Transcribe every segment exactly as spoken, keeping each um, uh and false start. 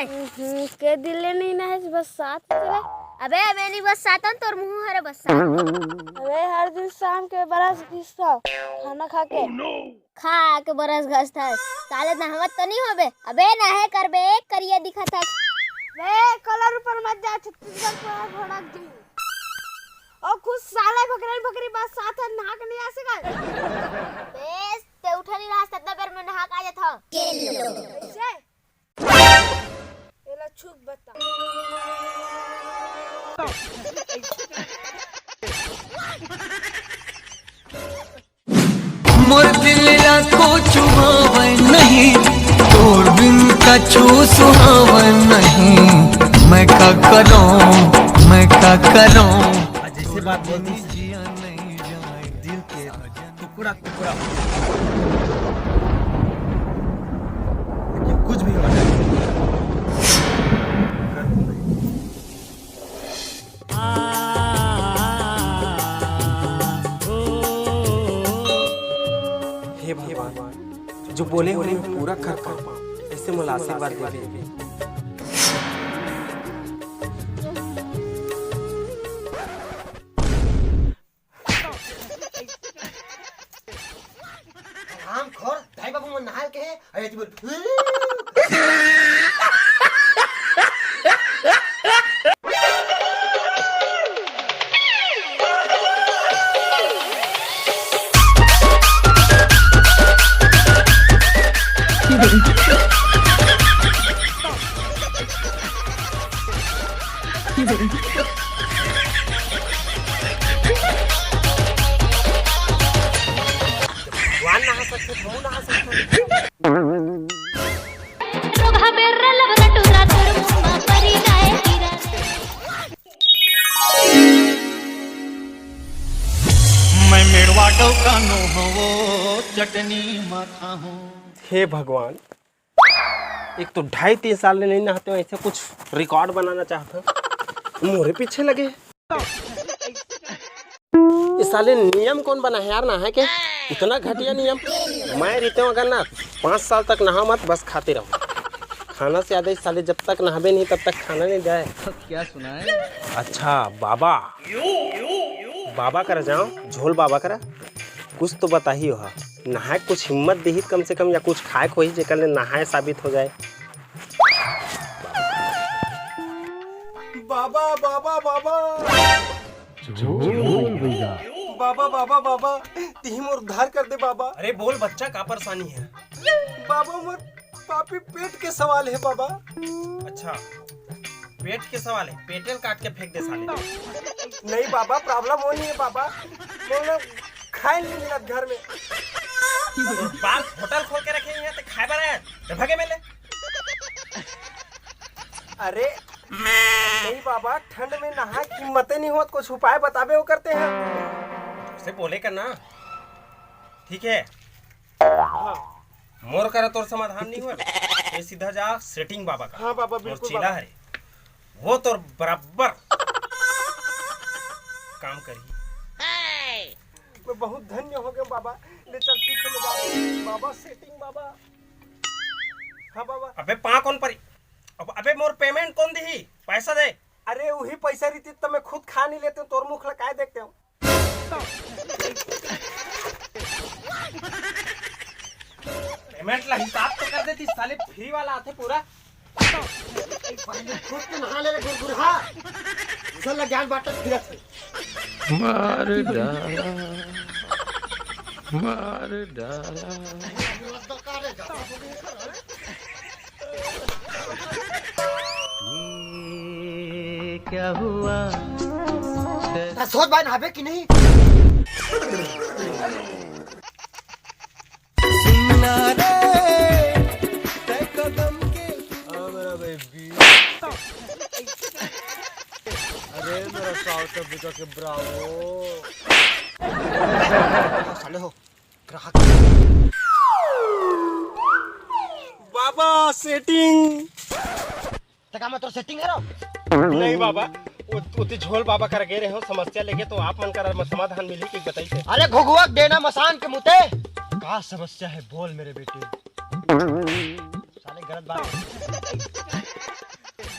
हम्म, के दिन ले नहीं नहाए, बस सात चले। अबे, अबे नहीं, बस सात, तोर मुंह हरे बस सात। अबे, हर दिन शाम के ब्रश घिसता, खाना खा के। खा के ब्रश घसता, साले नहावत तो नहीं होबे। अबे, नहे करबे, करिया दिखत हस। बे, कलर ऊपर मत जा, छत्तीसगढ़ पूरा भड़क जाई। और खुद साले बकरे बकरी बस सात है, नहा के नहीं आ सके। बे, ते उठा नहीं रहा, सतना बेर में नहा के आ जाता। कैसे? एला छुप बता। मोर दिल ला को चुहावन नहीं, तोर बिन कछु सुहावन नहीं। मैं का करूं, मैं का करूं। आज ऐसे बात बोलती है, दिल के टुकड़ा टुकड़ा। लेकिन कुछ भी हो जाए, हे भगवान, जो बोले हो, मैं पूरा कर पाऊं, ऐसे मोला आशीर्वाद दे दे। हरामखोर, दाई बाबू मन नहाए के हे, अरे तू बोल। भगवान नहा सकथे, हमू नहा सकथन। मैं मेड़वा डौका नो हवो चटनी माथा हूँ। हे भगवान, एक तो ढाई तीन साल ले नहीं नहाते हो, ऐसे कुछ रिकॉर्ड बनाना चाहता हूँ, मोरे पीछे लगे। ये साले नियम कौन बना है यार, नहाए के? इतना घटिया नियम। मैं रहते हूँ अगर ना, पाँच साल तक नहा मत, बस खाते रहो। खाना से ज्यादा इस साले जब तक नहाबे नहीं तब तक खाना नहीं जाए। क्या सुना है? अच्छा बाबा, बाबा करा जाओ, झोल बाबा करा। कुछ तो बताही ओहा। नहाए कुछ हिम्मत दिही कम से कम, या कुछ खाए खोही जेकर ले नहाए साबित हो जाए। बाबा, बाबा, बाबा। झूठ बोल भैया। बाबा, बाबा, बाबा, तिही मोर उद्धार कर दे बाबा। अरे बोल बच्चा, का परेशानी है? बाबा, मोर पापी पेट के सवाल है बाबा। अच्छा, पेट के सवाल है, पेटेल काट के फेंक दे साले। नहीं बाबा, प्रॉब्लम वो नहीं है बाबा, मोला खाए नहीं मिलत घर में। बाप होटल खोल के रखे हैं, तो खाए बर आया, तो भगे मेले। अरे नहीं बाबा, ठंड में नहा हिम्मते नहीं होत, कुछ उपाय बताबे वो करते हैं। उसे बोले कर ना, ठीक है? मोर करा तोर समाधान नहीं हुआ, ये सीधा जा सेटिंग बाबा का। हाँ बाबा, मोर बिल्कुल चीला बाबा। है, वो तोर बराबर काम करी। मैं बहुत धन्य हो गया बाबा। ले चल, ठीक है, मैं जा रहा हूँ। बाबा, सेटिंग बाबा। हाँ बाबा। अबे पा कौन परी? अब अबे मोर पेमेंट कौन दिही? पैसा दे। अरे वही पैसा रहती तो मैं खुद खा नहीं लेते, तोर मुख ला काय देखते हो? पेमेंट ला हिसाब तो कर देती, साले फ्री वाला आथे पूरा। पहले खुद के नहा ले रे गुरगुरहा। दूसर ला ज्ञान बांटत फिरत है। मार डाला, मार डाला। ये क्या हुआ? सोच भाई नहाबे कि नहीं? सुनना रे, तय कदम के। हाँ, मेरा बेबी। अरे, मेरा साउथ अफ्रीका के ब्रावो। साले हो, ग्राहक। बाबा, सेटिंग। तका मैं तोर सेटिंग करो। नहीं बाबा, वो उते झोल बाबा कर गए रहे हो, समस्या लेके तो आप मन कर समाधान मिली कि बताई थे। अरे घुघुआ डेना मसान के मुते, का समस्या है बोल मेरे बेटे। साले गलत बात।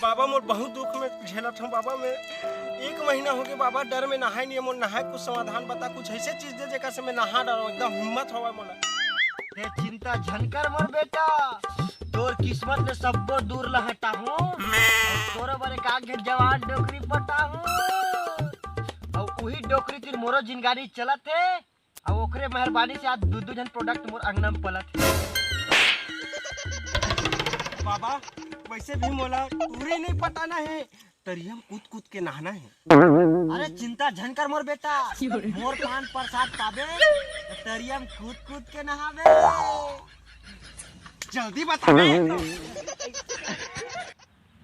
बाबा, मोर बहुत दुख में झेलत हूँ बाबा। मैं एक महीना हो गया बाबा, डर में नहाए नहीं है। मोर नहाए कुछ समाधान बता, कुछ ऐसे चीज दे जेकर से मैं नहा डरूं, एकदम हिम्मत होवे मोला। ते चिंता झन कर मोर बेटा, तोर किस्मत ले सब्बो दूर ला हटाहूँ, अउ तोर बर एक आगे जवान डोकरी पटाहूँ, अउ उही डोकरी तीर मोरो जिनगानी चलत हे। अउ ओकरे मेहरबानी से आज दू दू झन प्रोडक्ट मोर अंगना में पलत हे। बाबा, वैसे भी मोला टूरी नहीं पटाना है, तरिया में कूद कूद के नहाना है। अरे चिंता झन कर मोर बेटा, मोर पान प्रसाद पाबे, त तरिया में कूद कूद के नहाबे। जल्दी बता बे।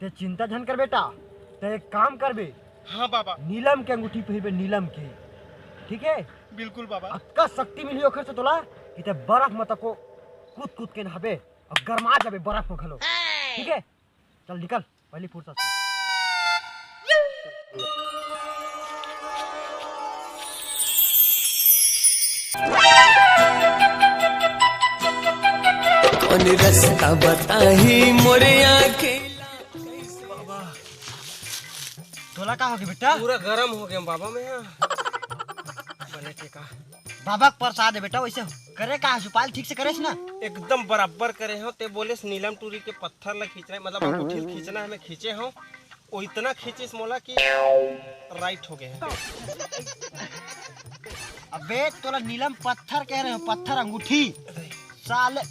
ते चिंता झन कर बेटा, ते एक काम करबे। हाँ बाबा। नीलम के अंगूठी पहिरबे, नीलम के, ठीक है? बिल्कुल बाबा। अतका शक्ति मिलही ओखर से तोला कि ते बर्फ में तको कूद कूद के नहाबे अउ गरमा जाबे बर्फ में घलो, ठीक है? चल निकल, पहली फुर्सत से। कौन रास्ता बताही मोरे आँखें ला। तोला का होगे बेटा? पूरा गरम हो गया बाबा मैं। बने के का? बाबा के प्रसाद है बेटा, वैसे करे का है, उपाय ठीक से करेस ना? एकदम बराबर करे हो। ते बोलेस नीलम टूरी के पत्थर ला खींचना है, मतलब अंगूठी ला खींचना है, मैं खींचे हो। वो इतना खींचिस मोला कि राइट हो गए हैं। अबे तोला नीलम पत्थर कह रहे हो, पत्थर अंगूठी। साले।